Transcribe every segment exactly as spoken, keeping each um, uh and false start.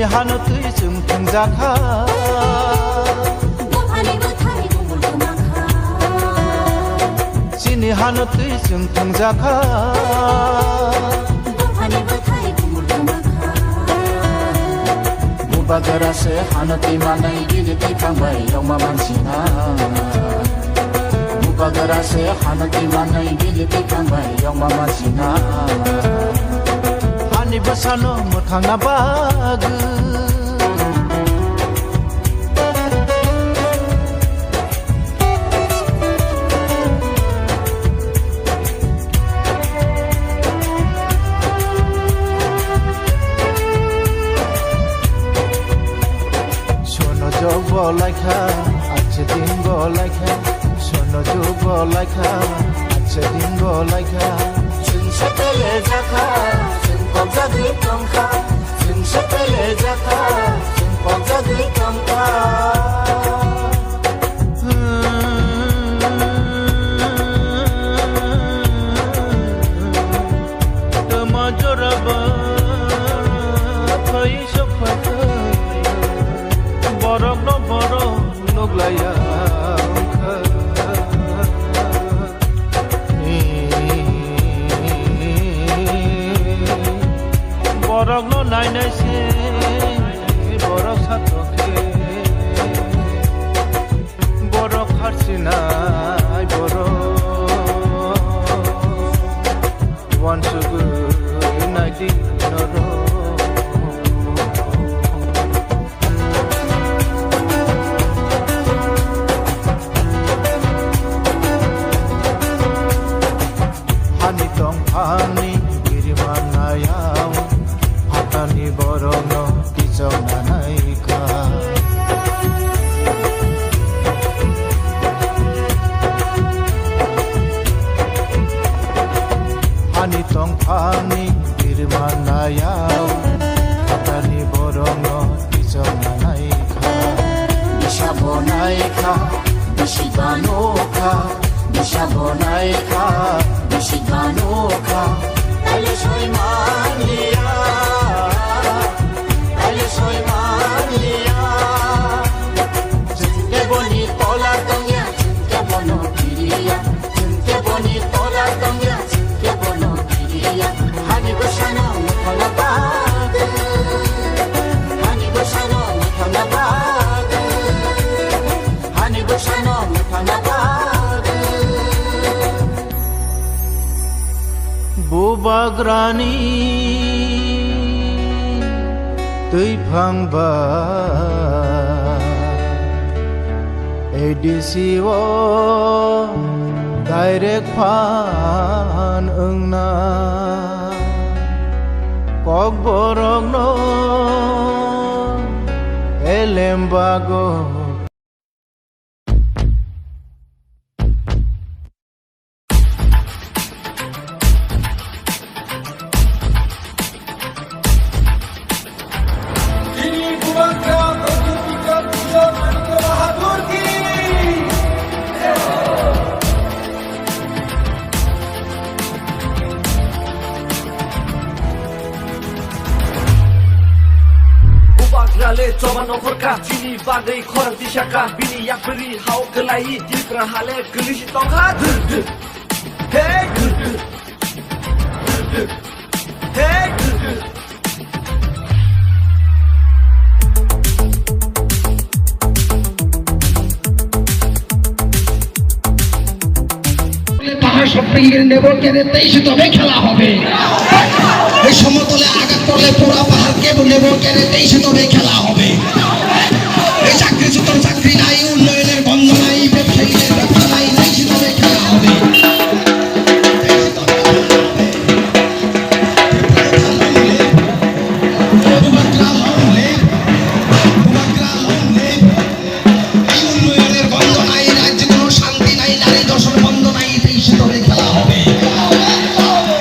Hano twi chwng thwngjakha. Buphani bwthai bumul kwmakha. Chini hano twi chwng thwngjakha. Buphani bwthai bumul kwmakha. Bubagra se hano twi manai bini twi thangbai yongma mansina. Bubagra se hano twi manai bini twi thangbai yongma mansina. Hani bwsano mwthangna bagwi. Sono jok bo laikha, ache din bo laikha. Sono jok bo laikha, ache din bo laikha. Chwng se pele jakha, chwng kok jagwi tongkha. Chwng se pele jakha, chwng kok jagwi tongkha. Tama joraba thai sokphaikha, borokno borok nuklaiya wngkha. Borokno nainai se borok satokhe. Borok harsinai borok uansugwi naidi norok. Hani tongphangni biriman nayao, phatani borokno kichok nanaikha. Hani tongphangni biriman nayao, phatani borokno kichok nanaikha. Bisa bo naikha, bisi ba nukha. Bisa bo naikha, bisi ba nukha, taile soi manliya, taile soi manliya. Chwng khe boni tola tongya, chwng khe bono kiriya. Chwng khe boni tola tongya, chwng khe bono kiriya. Hani bwsano mwthangna bagwi, hani bwsano mwthangna bagwi. Hani bwsano mwthangna bagwi. Bubagrani twiphang ba A D C o direct phan wngna Kokborokno elem bago. Bubagrale choba nongkhorkha, chini bagwi khorang tisakha, bini yapri hao kwlai Tipra hale kwlwisi tongkha. Dhur, dhur. Hey, dhur, dhur. Dhur, dhur. Hey, dhur, dhur. পাহাড় সব ভেঙে নেব, কেড়ে তেইশে তবে খেলা হবে। এই সমতলে আঘাত করলে পুরা পাহাড় কেবল নেব, কেড়ে তেইশে তবে খেলা হবে। এই চাকরি চুতর চাকরি নাই, উন্নয়নের গন্ধ নাই, ব্যবসায়ীদের ব্যবসা নাই, তেইশে তবে খেলা হবে। এই উন্নয়নের গন্ধ নাই, রাজ্যে কোনো শান্তি নাই, নারী ধর্ষণ বন্ধ নাই, তেইশে তবে খেলা হবে।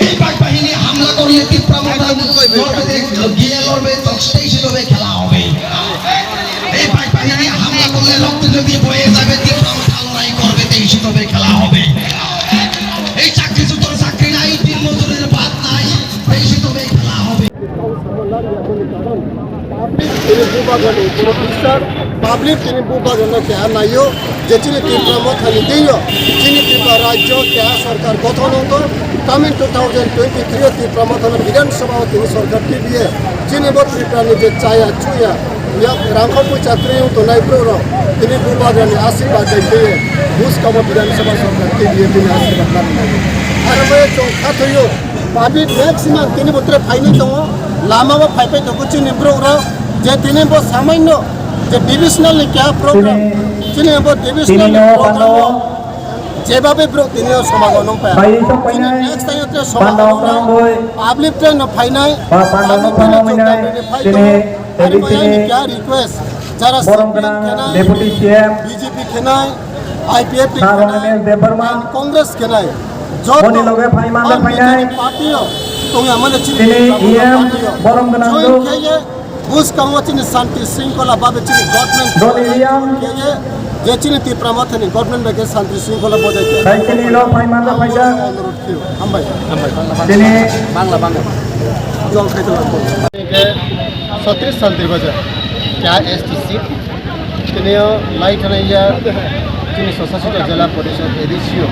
এই পাক বাহিনী হামলা করলে তিপ্রা মথা লড়বে, গিয়ে লড়বে, তেইশে তবে খেলা হবে। এই পাক বাহিনী হামলা করলে রক্ত নদী বয়ে যাবে, তিপ্রা মথা লড়াই করবে, তেইশে তবে খেলা হবে। এই চাকরি চুতর চাকরি নাই, দিন মজুরের ভাত নাই, তেইশে তবে খেলা হবে। Bubagrani borok bisar, public tini bubagrano keha naio, je chini Tipra Mothani deio, chini Tripura rajyo keha sorkar gothon wngkho, coming two thousand twenty-three o Tipra Mothano Bidhan Sabha o tini sorkar tibiye, chini bo Tripura ni je chaya chuya, yak rangkho puisa twi wng tongnai borok rok, tini bubagrani asirwad bai twiye, buskamo Bidhan Sabha sorkar tibiye tini asirwad nai. Aro bai chwng khathoyo, public maximum tini bo tre phainai tongo, lama bo phaipai tongo chini borok rok, je tini bo samaino je divisional ni keha program, chini bo divisional ni program o jebabe borok tini o somago nong paya. Chini next time o tre somago nong public train no phainai, public train no chokdam ni phai tongo. Ani bo yani keha request, jara C P M khenai, B J P khenai, I P F T khenai, Congress khenai, joto party o tongya mane chini party o join khaiye bwskango chini shanti shringkhola babe chini government khaiye je chini Tipra Mothani government bai khe shanti shringkhola bojai khe. Hambai. Bangla, Bangla. Jol khaito. Hingke Chhatris Santir Bazar, keha S T seat. Tini o lai thani ya, chini Swachha Sita Jela Porishad A D C o.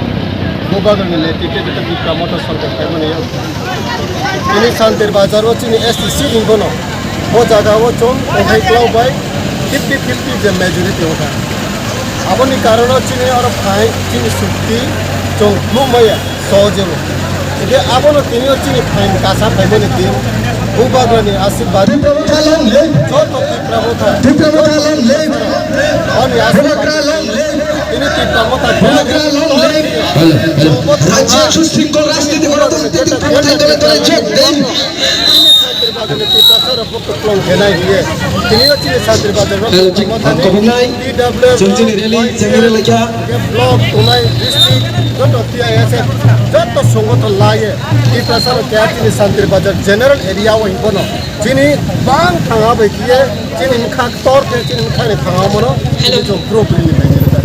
Bubagrani netritwe tei Tipra Motha sorkar khaimani o. Tini Santir Bazar o chini S T seat ni bono. O jaga o chwng okhai klau bai fifty fifty je majority wngkha. Aboni karon o chini oro phai chini sukti chwng phunuk maya. Sohojebo. Hingke abono tini o chini phain kasa phaimani din, Bubagrani asirwad. Tipra Motha long live. Joto Tipra Motha. Tipra Motha long live. Oni asirwad. Bubagra long live. Tini Tipra Motha. Bubagra long live. Hello, hello. Rajya sushrinkhol rajniti gonotantrik tini Tiprasarok bokto klong khenai hiye. Tini o chini Santir Bazar rok. Hello, Tipra Motha ni. T W F, chwng chini rally, chwng rally kha. Block, Tulai district, joto T I S F, joto songothon laiye, Tiprasa rok keha chini Santir Bazar general area o hinbono, chini bang thanga bai kiye, chini mkha ktor khe, chini mkha ni thanga mono, chini chwng pro bini bai ni rwkha.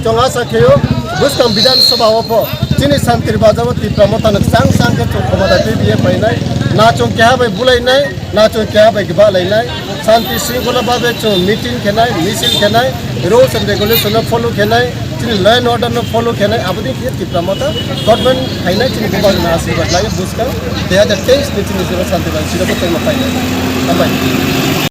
Chwng asa kheyo, bwskang Bidhan Sabha o pho, chini Santir Bazar o Tipra Motha no chang chang khe chwng khoma da twi biye painai, na chwng keha bai bulai nai, na chwng keha bai gba lainai, shanti shringkhola babe chwng meeting khenai, misil khenai, rules and regulation no follow khenai, chini law and order no follow khenai, aboni khe Tipra Motha government phainai chini bubagrani asirwad lai bwskang dui hazar teis ni chini jora shanti bai siro bwskang no painai. Hambai.